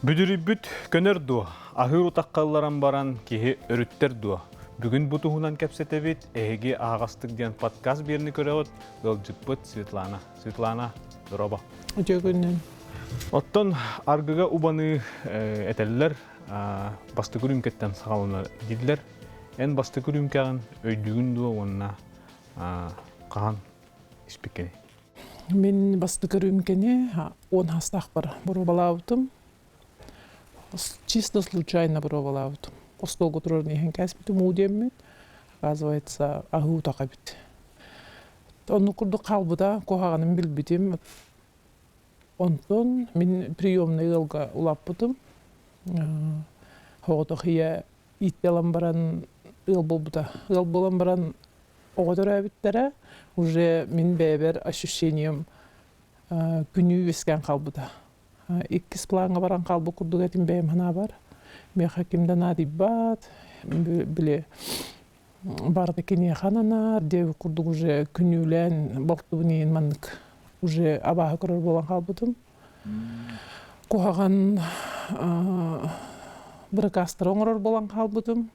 Бүдүрүйбүт көнөр дуо? Аһыыр утахха ылларан баран киһи өрүттэр дуо? Бүгүн бу туһунан кэпсэтэбит. Эһиги аһаҕастык диэн подкаст биэрни көрөҕүт. Ыалдьыппыт Светлана. Светлана, дорообо. Үтүө күнүн. Оттон аргыга убаныы этэллэр, бастакы үрүүмкэттэн саҕаланар дииллэр. Эн бастакы үрүүмкэҕин өйдүүгүн дуо уонна хаһан испиккиний? Мин бастакы үрүүмкэни 10 саастаахпар боруобалаабытым. Чисто случайно боруобалаабытым. Остуолга турарын иһэн кээспитим уу диэммит. Оказывается, аһыы утах эбит. Оннук курдук хаалбыта, куһаҕанын билбитим. Онтон мин приемнай ыалга улааппытым. Соҕотох ийэ ииттэ ылан баран ыал буолбута. Ыал буолан баран оҕо төрөөбүттэрэ уже мин бэйэбэр ощущением күнүү үөскээн хаалбыта. Иккис плаҥҥа баран хаалбыт курдук этим бэйэм санаабар. Миэхэ ким да наадыйбат, били барыта киниэхэ ананар диэбит курдук уже күнүүлээн балтыбын иһин маннык уже абааһы көрөр буолан хаалбытым. Куһаҕан быракаастары оҥорор буолан хаалбытым,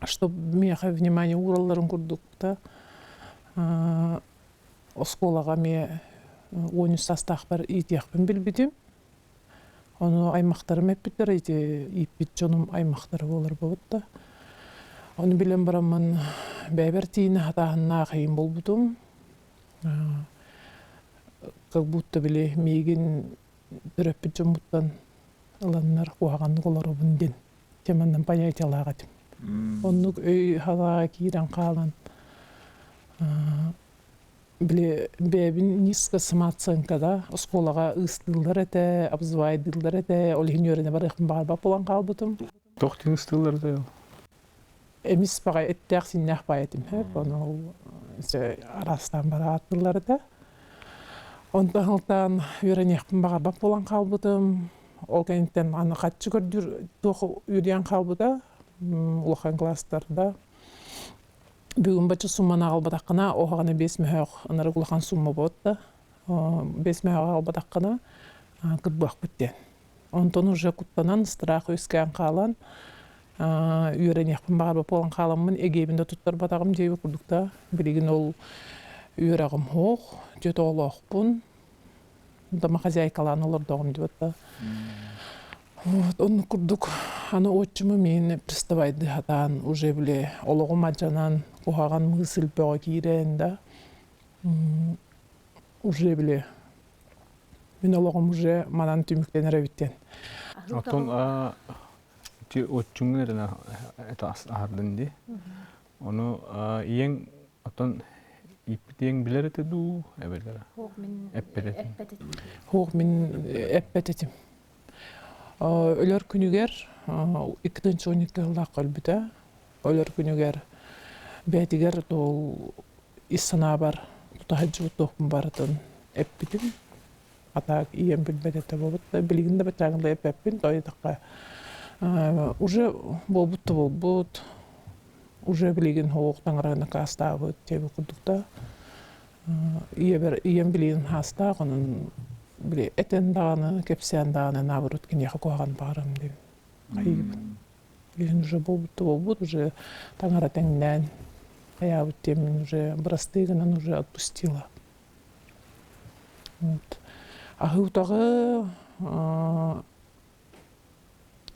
чтоб миэхэ внимание ууралларын курдук да оскуолаҕа эмиэ 13 саастаахпар иитиэхпин билбитим. Ону аймахтарым эппиттэр, ити ииппит дьонум аймахтара буолар буолбут да. Ону билэн бараммын бэйэбэр тиийинэ хатааһыннаах иһин буолбутум. Как будто били миигин төрөппүт дьоммуттан ыланнар куһаҕаннык олоробун диэн теманнан понятиелаах этим. Оннук өй халаа киирэн хаалан били бэйэбин низко самооценкада оскуолаҕа ыыстыыллар этэ, обзывайдыыллар этэ, ол иһин үөрэнэ барыахпын баҕарбат буолан хаалбытым. Туох диэн ыстыыллар этэ ол? Эмис баҕай эттээх-синнээх баай этим сөп, ону араастаан барааттыллар этэ. Онтон сылтаан үөрэниэхпин баҕарбат буолан хаалбытым. Ол кэнниттэн аны хаччы көрдүүр туох үөрүйэн хаалбыта улахан класстарда. Бүгүн бачча сумманы аҕалбатаххына, оһоҕуна 5 мөһөөх ынырык улахан сумма буолта. 5 мөһөөх аҕалбатаххына кырбыахпыт диэн. Онтон уже куттанан, страх үөскээн хаалан, үөрэниэхпин баҕарбат буолан хааламмын, эгиэбин да туттарбатаҕым диэбит курдук да, билигин ол үөрэҕим суох, дьэ оҕолоохпун, домохозяйкалаан олордоҕум диэбит да. Вот, оннук курдук аны отчимы миин приставайды сатаан уже били олоҕум алдьанан куһаҕан мысль бөҕө киирэн да уже били мин олоҕум уже манан түмүктэнэр эбит диэн. Оттон ити отчуҥҥун эрэ это аһардын дии. Ону ийэҥ оттон ииппит ийэҥ билэр этэ дуу эбэтэр эппэт этим. Суох мин эппэт этим. Өлөр күнүгэр 2012 сыллаахха өлбүтэ. Өлөр күнүгэр бэйэтигэр ол ис санаабар тута сылдьыбыт туохпун барытын эппитим. А так ийэм билбэт этэ буолбут. Билигин да баччааҥҥа да эппэппин, тоҕо диэтэххэ уже буолбут да буолбут, уже билигин суох таҥара накаастаабыт диэбит курдук да. Ийэбэр ийэм билигин хаастаах, онон били этэн даҕаны, кэпсээн даҕаны наоборот киниэхэ куһаҕан баҕарам диэн хайыыбын. Билигин уже буолбут да буолбут, уже таҥара тэҥнээн хайаабыт диэммин уже бырастыы гынан уже отпустила. Вот. Аһыы утаҕы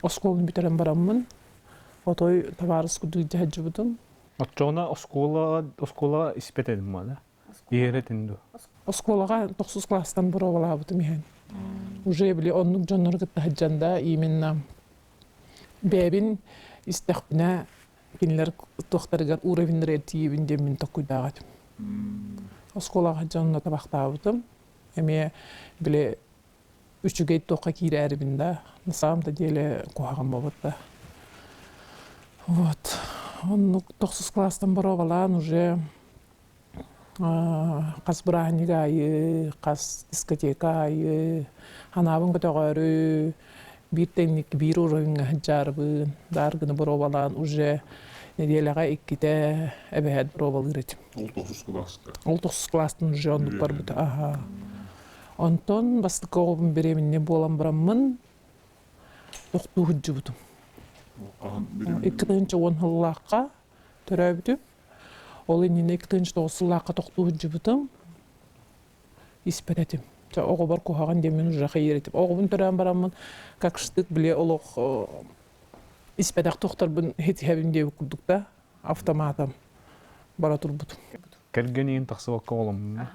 оскуоланы бүтэрэн бараммын, отой табаарыс курдук илдьэ сылдьыбытым. Оччоҕуна оскуолаҕа оскуолаҕа испэт этим да? Иһэр этин дуо? Оскуолаҕа тохсус класстан боруобалаабытым иһэн. Уже били оннук дьоннору кытта сылдьан да именно бэйэбин истэхпинэ кинилэр туохтарыгар уровеннары тиийэбин диэммин токкуйдаах этим. Оскуолаҕа дьонно табахтаабытым. Эмиэ били үчүгэй туохха киирээрибин да, на самом-то деле куһаҕан буолбут да. Вот. Оннук тохсус класстан боруобалаан уже хас бырааһынньык аайы, хас дискотека аайы ханаабын көтөҕөөрү биир тэҥник биир уровеньҥа сылдьаарыбын, даар гына боруобалаан уже нэдиэлэҕэ иккитэ эбэһээт боруобалыыр этим. Ол тохсус кылааска. Ол тохсус кылаастан уже оннук барбыта. Аха. Онтон бастакы оҕобун беременный буолан бараммын, Тохтуу сылдьыбытым. 2010 сыллаахха төрөөбүтүм. Ол иннинэ 2009 сыллаахха тохтуу сылдьыбытым. Испэт этим. Оҕобор куһаҕан диэммин уже хайыыр этим. Оҕобун төрөөн бараммын как штык били олох испэтэх тохторбун хитиһэбин диэбит курдук да автоматом бара турбутум. Кэргэниин тахсыбакка оҕоломмун.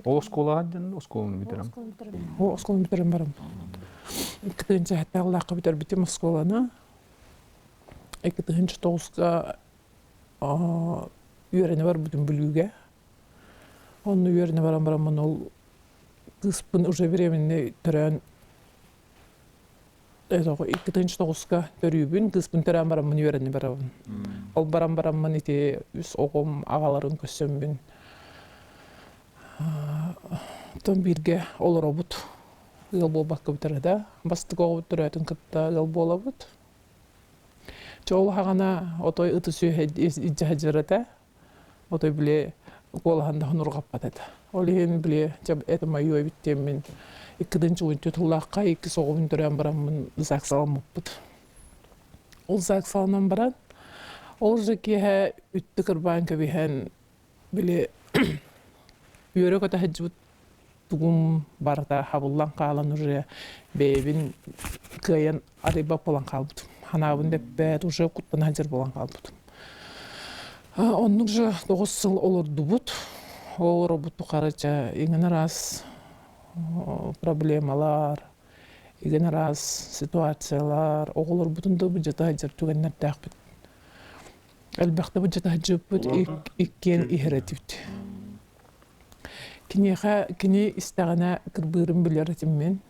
Ол оскуолаҕа дьон оскуоланы бүтэрэн. Ол оскуоланы бүтэрэн барам. 2007 бүтэрбитим оскуоланы. 2009-га үөрэнэ барбытым Бүлүүгэ. Онно үөрэнэ баран бараммын ол кыыспын уже беременный төрөөн 2009-ка төрүүбүн, кыыспын төрөөн бараммын үөрэнэ барабын. Ол баран бараммын ити үс оҕом аҕаларын көрсөммүн оттон бииргэ олоробут. Ыал буолбакка бүтэрэ да. Бастакы оҕобут төрөөтүн кытта ыал буолабыт. Чэ ол хаҕана отой ыты сүөһэ илдьэ сылдьар этэ. Отой били куолаһын да хонурҕаппат этэ. Ол иһин били это мое эбит диэммин иккидин чугунчу тыллаахха иккис оҕобун төрөөн бараммын ЗАГСаламмыппыт. Ол ЗАГСаланан баран ол же киэһэ үттү кырбаан кэбиһэн били үөрэ-көтө сылдьыбыт тугум барыта хабыллан хаалан уже бэйэбин кыайан арыйбат буолан хаалбытым. Ханаабын дэппэт, уже куттана сылдьар буолан хаалбытым. Оннук же 9 сыл олордубут. Олоробут тухары ча иҥин араас проблемалар, игин араас ситуациялар, оҕолорбутун да быдьата сылдьар түгэннэрдээхпит. Элбэхтэ быдьата сылдьыбыппыт, иккиэн иһэр этибит. Киниэхэ кини истэҕинэ кырбыырын билэр этим мин.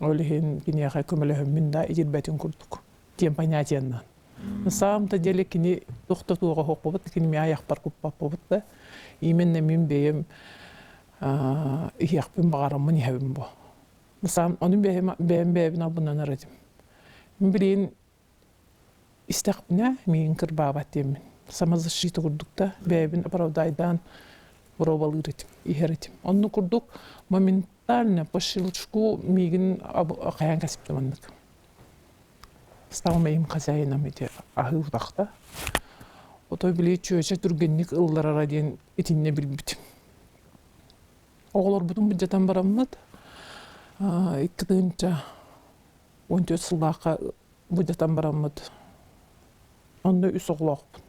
Ол иһин киниэхэ көмөлөһөммүн да итирбэтин курдук диэн понятиеннан. На самом-то деле кини туох да туоҕа оһохпобут, кини миэхэ айахпар куппаппабыт да. Именно мин бэйэм иһиэхпин баҕараммын иһэбин бу. На самом ону бэйэм бэйэм бэйэбин албыннанар этим. Мин билигин Истэхпинэ миигин кырбаабат диэммин. Самозащита курдук да бэйэбин оправдайдаан боруобалыыр этим, иһэр этим. Оннук курдук моментально по щелчку миигин хайаан кэспитим оннук. Стал моим хозяином ити аһыы утахта. Отой били чүөчэ түргэнник ылларара диэн итиннэ билбитим. Оҕолорбутун былдьатан бараммыт 2014 сыллаахха быдьатан бараммыт онно үс оҕолоохпун.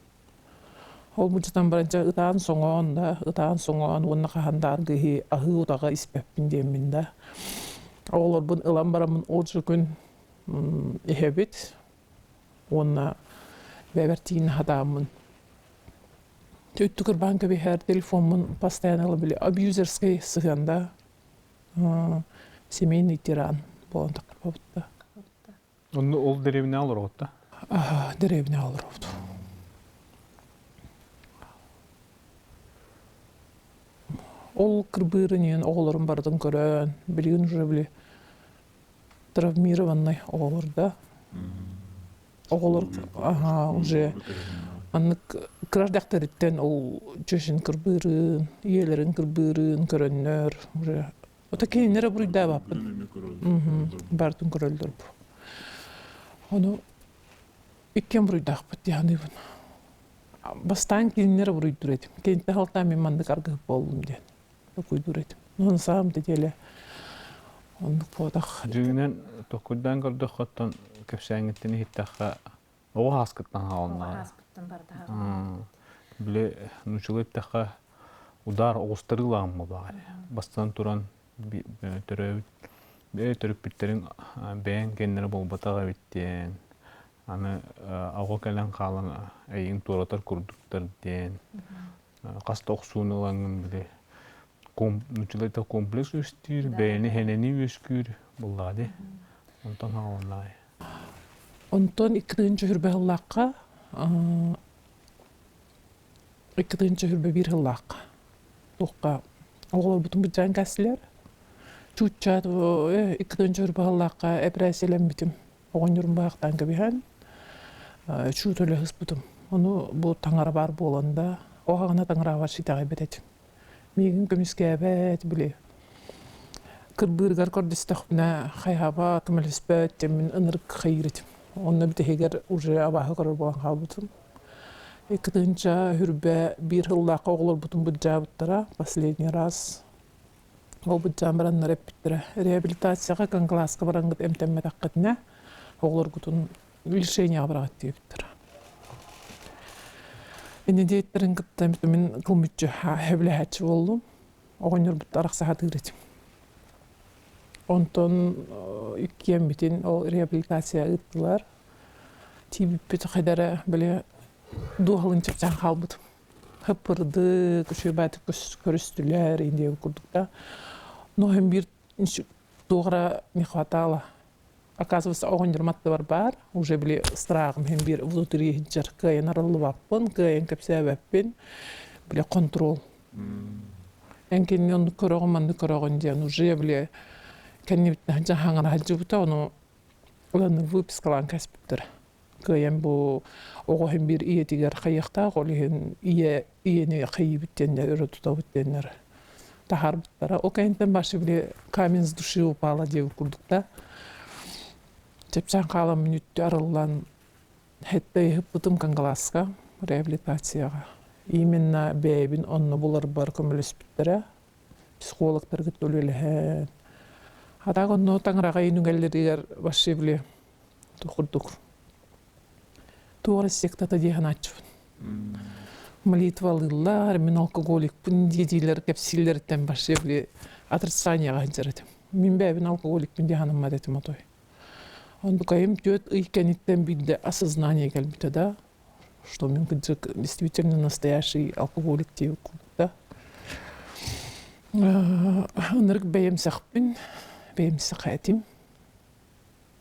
Ол быдьатан баран дьэ ытаан соҥоон да, ытаан соҥоон уонна хаһан да аргыһыы аһыы утаҕы испэппин диэммин да. Оҕолорбун ылан бараммын ол же күн иһэбит уонна бэйэбэр тиийинэ сатааммын Өттүк ырбаан кэбиһэр телефоммун постоянно били абьюзерскай сыһыан да семейный тиран буолан таххарбабытта. Онно ол дэриэбинэҕэ олороҕут да? Дэриэбинэҕэ олоробут. Ол кырбыырын иһин оҕолорум барытын көрөн, билигин уже били травмированный оҕолор да. Оҕолор аха уже маннык кыра эрдэхтэриттэн ол чөшүн кырбыырын, ийэлэрин кырбыырын көрөннөр уже Ото кинилэри буруйдаабаппын. Барытын көрөллөр бу. Ону иккиэн буруйдаахпыт дии саныыбын. Бастаан кинилэри буруйдуур этим. Киниттэн халтаан мин маннык аргыһыт буоллум диэн токуйдуур этим. Но на самом деле оннук буотах. Дьиҥинэн токуйдаан көрдөххө оттон кэпсээҥҥиттэн иһиттэххэ оҕо ааскыттан хаалыннаҕа. Ааспыттан барыта хаалыннаҕа. Били нууччалыы эттэххэ удар оҕустарыылаах буоллаҕа. Бастатан туран төрөөбүт төрөппүттэриҥ бэйэҥ кэннэрэ буолбатах эбит диэн аны оҕо кэлэн хаалан эйигин туоратар курдуктар диэн хас да охсууну ылаҥҥын били нууччалыы комплекс үөскүүр бэйэни хэнэни үөскүүр буоллаҕа дии онтон хаалыннаҕай Онтон 2021 сыллаахха 2021 сыллаахха туохха оҕолорбутун быдьаан кэстилэр. Чууччаат 2021 сыллаахха эпэрээссийэлэммитим. Оҕонньорум баахтаан кэбиһэн чуут өлө сыспытым. Ону бу таҥара баар буолан да, оһаҕына таҥараабар ситэҕэйбэт этим. Миигин көмүскээбэт, били. Кырбыырыгар көрдөстөхпүнэ хайаба көмөлөспөт диэммин ынырык хайыыр этим. Онно бүтэһигэр уже абааһы көрөр буолан хаалбытым. Икки тыһыынча хүрбэ биир сыллаахха оҕолорбутун былдьаабыттара последний раз. Ол былдьаан бараннар эппиттэрэ реабилитацияҕа кылааска бараҥҥыт эмтэммэтэххитинэ оҕолоргутун лишениеҕа бараҕыт диэбиттэрэ. Инньэ диэттэрин кытта мин кыл мүччү сөбүлэһээччи буоллум. Оҕонньорбут арахса сатыыр этим. Онтон иккиэммитин ол реабилитация ыыттылар. Тиийбиппит хайдара били дууһалыын чэпчээн хаалбытым. Хыппырдык, үчүгэй көрүстүлэр диэн курдук да. Но һин биир туох эрэ не хватало. Оказывается, оҕонньорум аттыбар баар, уже били страхым иһин биир внутри иһиджэр кыайан арыллыбаппын, кыайан кэпсээбэппин, били контрол. Эн кинини оннук көрөҕүн, маннык көрөҕүн диэн уже били кэннибиттэн хаҥара сылдьыбыта, ону ылан выпискалаан кэспиттэрэ. Кыайан бу оҕо иһин биир ийэтигэр хайыахтаах, ол иһин ийэ ийэни хайыыбыт диэннэр, өрө тутабыт диэннэр таһаарбыттара. Ол кэнниттэн башы били камень с души упала диэбит курдук да чэпчээн хаалан мүнүүттүү арыллан хэттэ ыһыппытым Кангаласка реабилитацияҕа. Именно бэйэбин онно буларбар көмөлөспүттэрэ. Психологтар кытта үлэлэһэн. А так онно таҥараҕа үнүгэллэригэр вообще били курдук туох эрэ сектата дии санааччыбын. Молитвалыыллар, мин алкоголикпын дии-диилэр кэпсииллэриттэн вообще били отрицанияҕа сылдьар этим. Мин бэйэбин алкоголикпын дии санаммат этим отой. Онтукайым 4 ый кэнниттэн биирдэ осознание кэлбитэ да, что мин кырдьык действительно настоящий алкоголик диэбит курдук да. Ынырык бэйэмсэхпин, бэйэмсэх этим.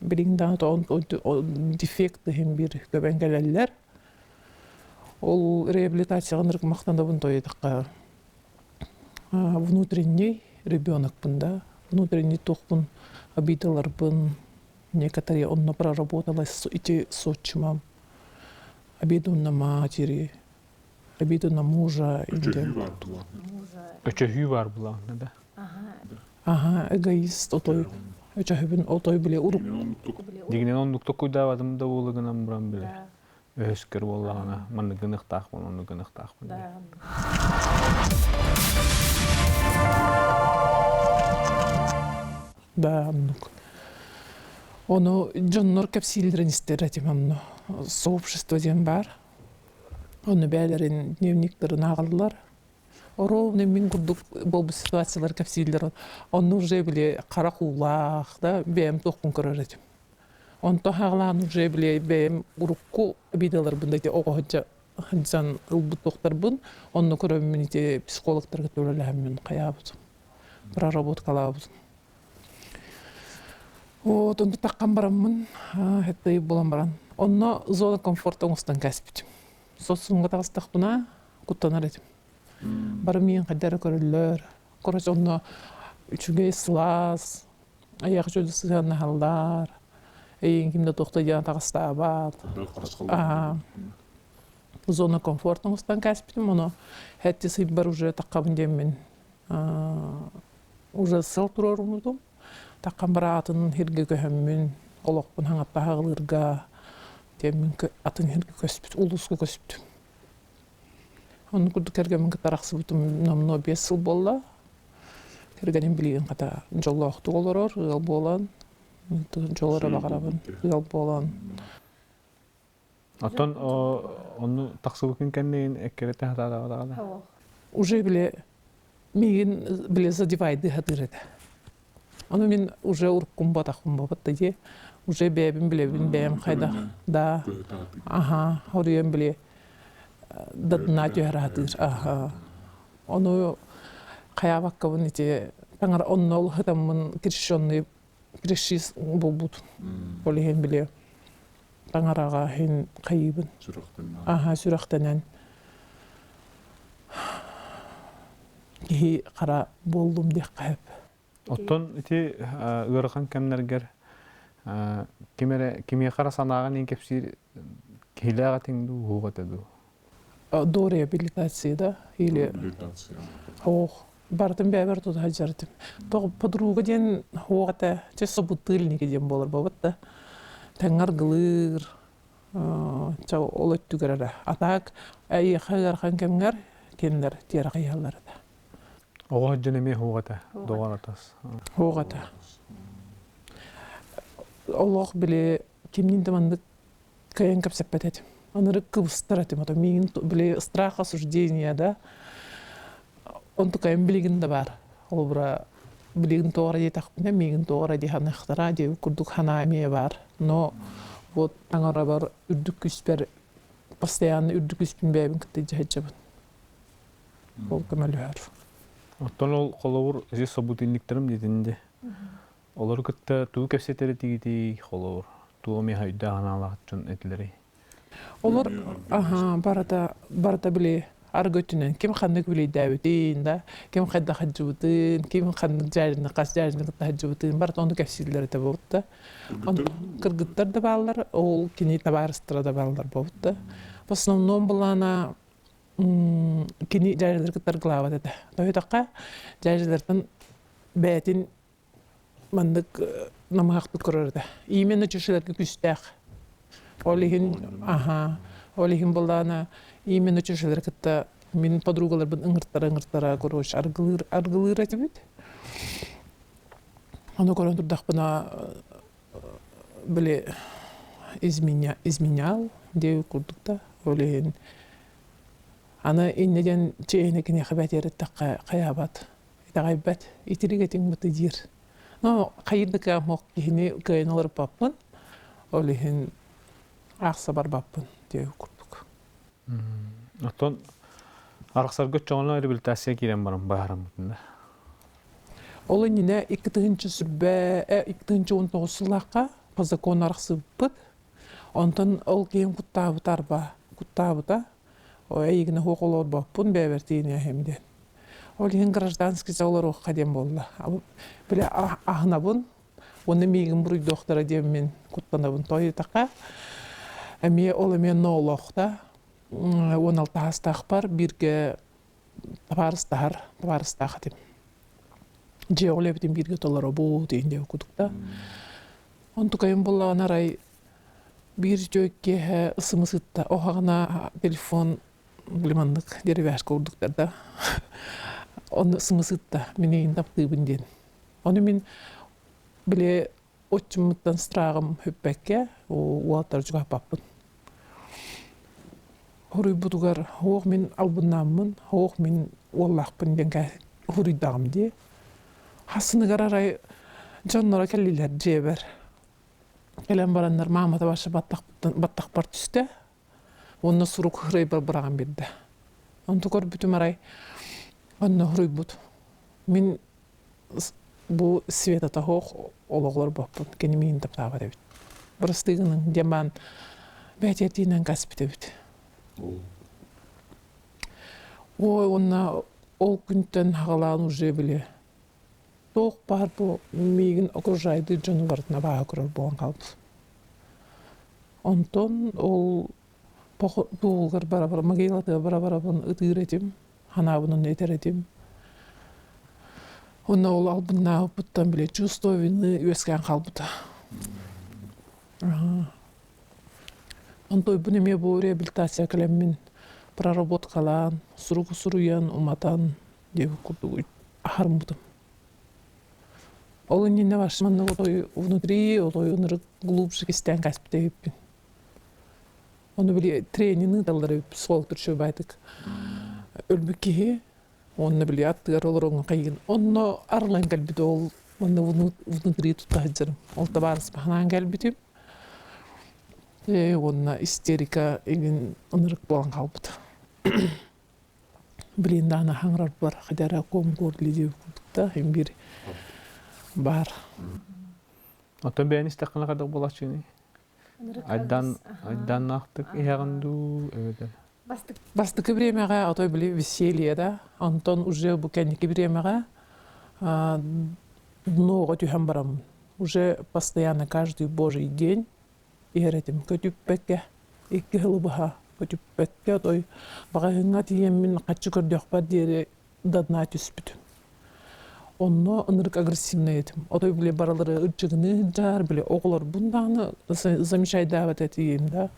Билигин даҕаны дефект иһин биир көбөн кэлэллэр. Ол реабилитацияҕа ынырык махтанабын тоойдоххо внутренний ребенокпун да, внутренний туохпун обидаларбын некоторые онно проработала ити с отчимом обиду на матери, обиду на мужа. Өчөһүү баар булаҕына да. Ага, эгоист отой өчөһүбүн отой биле урук. Дигинен оннук токуйдаабатым да буолу гынан буран биле. Өһөскөр буоллаҕына маннык гыныахтаахпын, оннук гыныахтаахпын. Да, оннук. Ону дьоннор кэпсииллэрин истэр этим онно. Сообщество диэн баар. Ону бэйэлэрин дневниктарын ааҕаллар. Ровно мин курдук буолбут ситуациялар кэпсииллэр. Онно уже били харах уулаах да бэйэм туохпун көрөр этим. Онто хаалаан уже били бэйэм урукку обидаларбын да ити оҕо сылдьан ылбыт туохтарбын онно көрөммүн ити психологтарга үлэлэһэммин хайаабытым проработкалаабытым. Вот онно таххан бараммын хэттэ буолан баран онно зона комфорта оҥостон кээспитим. Соцсумҥа таҕыстахпына куттанар этим. Бары миин хайдары көрөллөр. Короче, онно үчүгэй сылаас, айах дьону сыһыаннаһаллар. Эйигин ким да туохта диэн таҕыстаабат. Зона комфорта оҥостон кээспитим, ону хэти сыйбар уже таххабын диэммин уже сыл туруоруммутум. Таххан бараатын хиргэ көһөммүн, олохпун хаҥатта хаҕылыырга диэммин атын хиргэ көспүт, улууска көспүтүм. Онну курдук кэргэммин кытта арахсыбытым номнуо 5 сыл буолла. Кэргэним билигин хата дьоллоохтук олорор, ыал буолан, дьол эрэ баҕарабын, ыал буолан. Оттон онну тахсыбыкын кэннигин эккирэтэ сатаатаҕа Уже били миигин били задевайды сатыыр этэ. Ону мин уже уруккум батахпын бабатта дии. Уже бэйэбин билэбин бэйэм хайдах да аха хоруйан били дадына түһэр сатыыр аха ону хайаабаккабын ити таҥара онно улахытаммын крещенный крещист буолбут ол иһин били таҥараҕа иһин хайыыбын аха сүрэхтэнэн киһи хара буоллум диэххэ сөп. Оттон ити ыарахан кэмнэргэр ким эрэ кимиэхэ эрэ санааҕын иһин кэпсиир киһилээх этиҥ дуу, уһуох этэ дуу? До реабилитации, да? Или Ох. Барытын бэйэбэр тута сылдьар Тоҕо подруга диэн суох этэ, чэ собутыльники диэн буолар буолбут да. Тэҥҥэ аргылыыр, чэ ол өттүгэр эрэ. А так эйиэхэ ыарахан кэмҥэр кинилэр тиэрэ хайыһаллар этэ. Оҕо сылдьан эмиэ суох этэ, доҕор атас. Суох этэ. Олох били кимниин да маннык кыайан кэпсэппэт этим. Ынырык кыбыстар этим. Ото миигин били страх осуждения да онтукайым билигин да баар. Холобура билигин тоҕо эрэ диэтэхпинэ миигин тоҕо эрэ дии саныахтара диэбит курдук санаа эмиэ баар. Но вот таҥарабар үрдүк күүспэр постоянно үрдүк күүспүн бэйэбин кытта илдьэ сылдьабын. Ол көмөлөһөр. Оттон ол холобур здесь собутыльниктарым диэтин Олору кытта тугу кэпсэтэр этигитий, холобур, туох эмиэ өйдөөх анаалаах дьон этилэрий? Олор аха барыта барыта били аргы өттүнэн ким ханнык билийдээбитин да, ким хайдах сылдьыбытын, ким ханнык дьаарыны хас дьаарыны кытта сылдьыбытын барыта ону кэпсииллэр этэ буолбут Кыргыттар да бааллар, ол кини табаарыстара да бааллар буолбут да. В основном былаана кини дьаарылары кытта аргылаабат этэ. Тоһуйтахха дьаарылартан бэйэтин маннык намыһахтык көрөр этэ. Именно чешелерге күүстээх. Ол иһин аха, ол иһин былаана именно чешелер кытта мин подругаларбын ыҥыртара-ыҥыртара короче аргылыыр аргылыыр этибит. Ону көрөн турдахпына били изменя изменял диэбит курдук да ол иһин аны инньэ диэн чиэһинэ киниэхэ бэтиэрэттэххэ хайаабат итэҕэйбэт итирик этиҥ быты диир но хайыр да кыаммах киһини кыайан олорпаппын ол иһин аахса барбаппын диэбит курдук Оттон арахсарга оччоҕуна реабилитация киирэн баран бааһыраммытын да Ол иннинэ 2000 сүрбэ 2019 сыллаахха по закону арахсыбыппыт. Онтон ол киһим куттаабыта арба куттаабыта. Эйигин суох олорбоппун бэйэбэр диэн. Ол иһин гражданский олоруохха диэн буолла. Били аһынабын уонна миигин буруйдуохтара диэммин куттанабын. Тоойутахха эмиэ ол эмиэ ноолоохто 16 саастаахпар бииргэ табаарыстаһар табаарыстаах этим. Дьиэ үлэбитин бииргэ толоробут диэн диэбит курдук да. Онтукайым буоллаҕына арай биир үтүө киэһэ ысымысытта оһоҕуна телефон били маннык деревяшка курдуктар да ону ысымысытта мин эйигин таптыыбын диэн. Ону мин били отчуммуттан страҕым бүппэккэ уолаттар чугаһаппаппын. Хоруйбутугар «Һуох мин албыннааммын, һуох мин уоллаахпын» диэн хоруйдаҕым дии. Хассыныгар арай дьонноро кэллилэр дьиэбэр. Кэлэн бараннар маамата вообще баттахпар түстэ уонна сурук хырайбар быраҕан биэрдэ. Онту көрбүтүм арай онно хоруйбут. Мин бу Светата суох олоҕор боппун, кини миигин таптаабат эбит. Бырастыы гыныҥ диэн баран бэйэтиинэн каспыт эбит. Ой, уонна ол күнтэн хаҕалаан уже били туох баар бу миигин окружайдыыр дьону барытын абааһы көрөр буолан хаалбыт. Онтон ол туолугар бара-бара могилатыгар бара-барабын ытыыр этим, ханаабын онно этэр этим. Онно ол албыннаабыппыттан били чувство вины үөскээн хаалбыта. Онтойбун эмиэ бу реабилитация кэлэммин проработкалаан, сурук суруйан, уматан диэбит курдук аһарыммытым. Ол иннинэ манна отой внутри, отой ынырык глубже кистээн каспыта эбиппин. Ону били тренинг ыыталлар эбит психологтар үчүгэйдик. Өлбүт киһи уонна били аттыгар олороҥҥо хайыгын. Онно арыллан кэлбит ол манна внутри тутта сылдьарым. Ол табаарыспа ханаан кэлбитим. Уонна истерика игин ынырык буолан хаалбыт. Блин, даана хаҥырарбар хотя ком горле диэбит курдук да им биир баар. Оттон бэйэни истэххинэ хайдах буолааччыный? Айдан айданнаахтык иһэҕин дуу эбэтэр Бастакы бириэмэҕэ отой били веселье да, онтон уже бу кэнники бириэмэҕэ дноҕа түһэн бараммын. Уже постоянно каждый божий день иһэр этим көтүппэккэ икки сылы быһа көтүппэккэ отой баҕаһыҥҥа тиийэммин хаччы көрдөхпөр диэри до дна түспүтүм. Онно ынырык агрессивный этим. Отой били барылары ырдьыгыныы сылдьар, били оҕолорбун даҕаны замечайдаабат этиим да.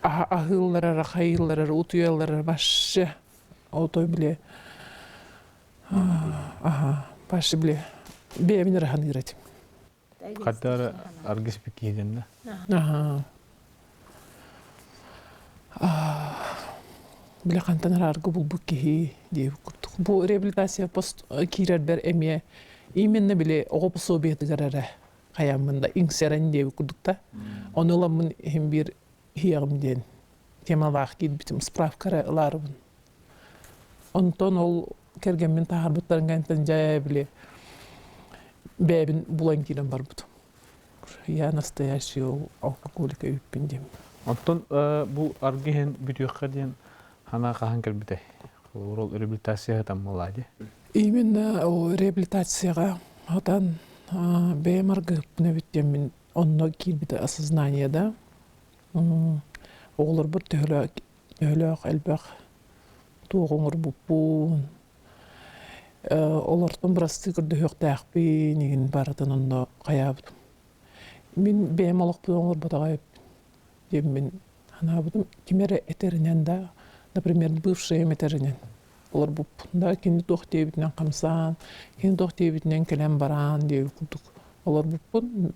Аһыылларара, хайыылларара, утуйалларара вообще отой били аха, вообще били бэйэбин эрэ саныыр этим. Хаттара аргыс бикиһиннэ. Аха. Били хантан араарга булбут киһи диэбит курдук. Бу реабилитация пост киирэрбэр эмиэ именно били оҕо пособиетыгар эрэ хайааммын да иҥсэрэн диэбит курдук да. Ону ыламмын иһин биир иһиэҕим диэн темалаах киирбитим, справка эрэ ылаарыбын. Онтон ол кэргэммин таһаарбыттарын кэнниттэн дьэ били бэйэбин булан киирэн барбытым. Я настоящий алкоголик эбиппин диэн. Оттон бу аргы иһэн бүтүөххэ диэн хана хаһан кэлбитэй? Ол реабилитация таммалаа дии. Именно реабилитацияҕа хатан бэйэм аргыһыппын эбит диэммин онно киирбитэ осознание да. Оҕолорбор төһөлөөх элбэх туох оҥорбуппун, олортон бырастыы көрдөһүөхтээхпин игин барытын онно хайаабытым. Мин бэйэм олохпун оҥорботоҕо эбиппин диэммин санаабытым. Ким эрэ этэринэн да, например, бывшайым этэринэн олорбуппун да, кини туох диэбитинэн хамсаан, кини туох диэбитинэн кэлэн бараан диэбит курдук олорбуппун.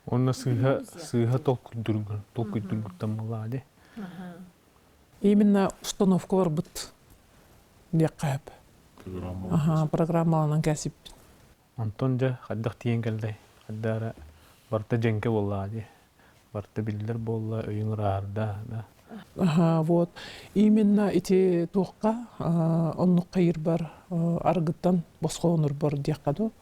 Онно сыыһа сыыһа толкуйдургун толкуйдургуттан буоллаҕа дии. Именно установка барбыт диэххэ сөп. Аха, программаланан кээсиппин. Онтон дьэ хайдах тиийэн кэллэй? Хайда эрэ барыта дьэҥкэ буоллаҕа дии. Барыта биллэр буолла, өйүҥ ыраарда да. Аха, вот. Именно ити туохха оннук хайырбар аргыттан босхолонурбар диэххэ дуу.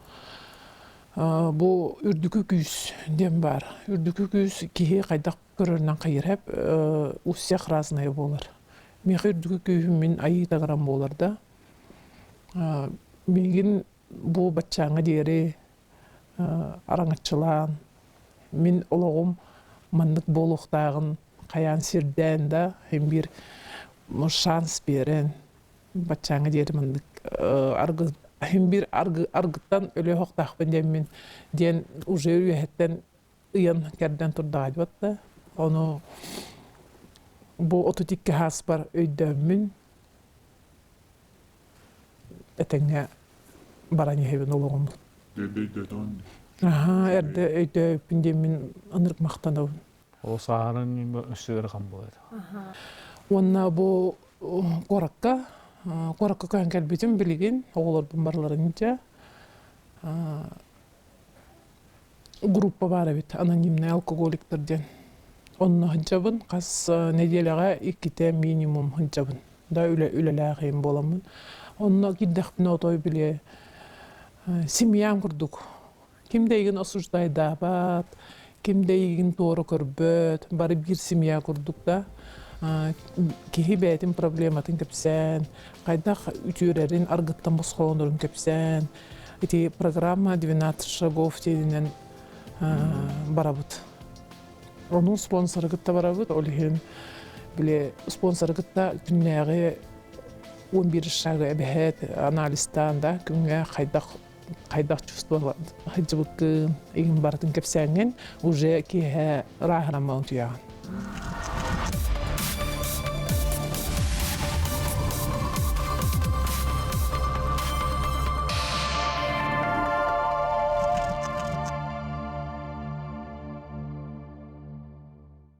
Бу үрдүкү күүс диэн баар. Үрдүкү күүс киһи хайдах көрөрүнэн хайырһап у всех разное буолар. Миэхэ үрдүкү күүһүм мин айыы таҥарам буолар да. Миигин бу баччааҥҥа диэри араҥаччылаан, мин олоҕум маннык буолуохтааҕын хайаан сирдээн да, син биир шанс биэрэн, баччааҥҥа диэри маннык аргы син биир аргыттан өлүөх диэммин диэн уже үөһэттэн ыйан кэрдэн турдаҕа да ону бу 32 сааспар өйдөөммүн этэҥҥэ баран иһэбин олоҕум. Эрдэ өйдөөтөҕүн. Аһаа, эрдэ өйдөөбүппүн диэммин ынырык махтанабын. Ол сааһыран өссө ыарахан буолар. Уонна бу куоракка куоракка көһөн кэлбитим билигин оҕолорбун барыларын дьэ группа баар эбит анонимнай алкоголиктар диэн. Онно сылдьабын хас нэдиэлэҕэ иккитэ минимум сылдьабын. Да үлэ үлэлээх иһин буоламмын. Онно киирдэхпинэ отой били семьям курдук. Ким да эйигин осуждайдаабат, ким да эйигин туора көрбөт, бары биир семья курдук да. Киһи бэйэтин проблематын кэпсээн, хайдах үтүөрэрин аргыттан босхолонорун кэпсээн, ити программа 12 шагов диэнинэн барабыт. Ону спонсоры кытта барабыт, ол иһин били спонсоры кытта күннээҕи 11 шагы эбэһээт анализтаан да күҥҥэ хайдах хайдах чувствовать сылдьыбыккын, игин барытын кэпсээҥҥин уже киэһэ ырааһыраммын утуйаҕын.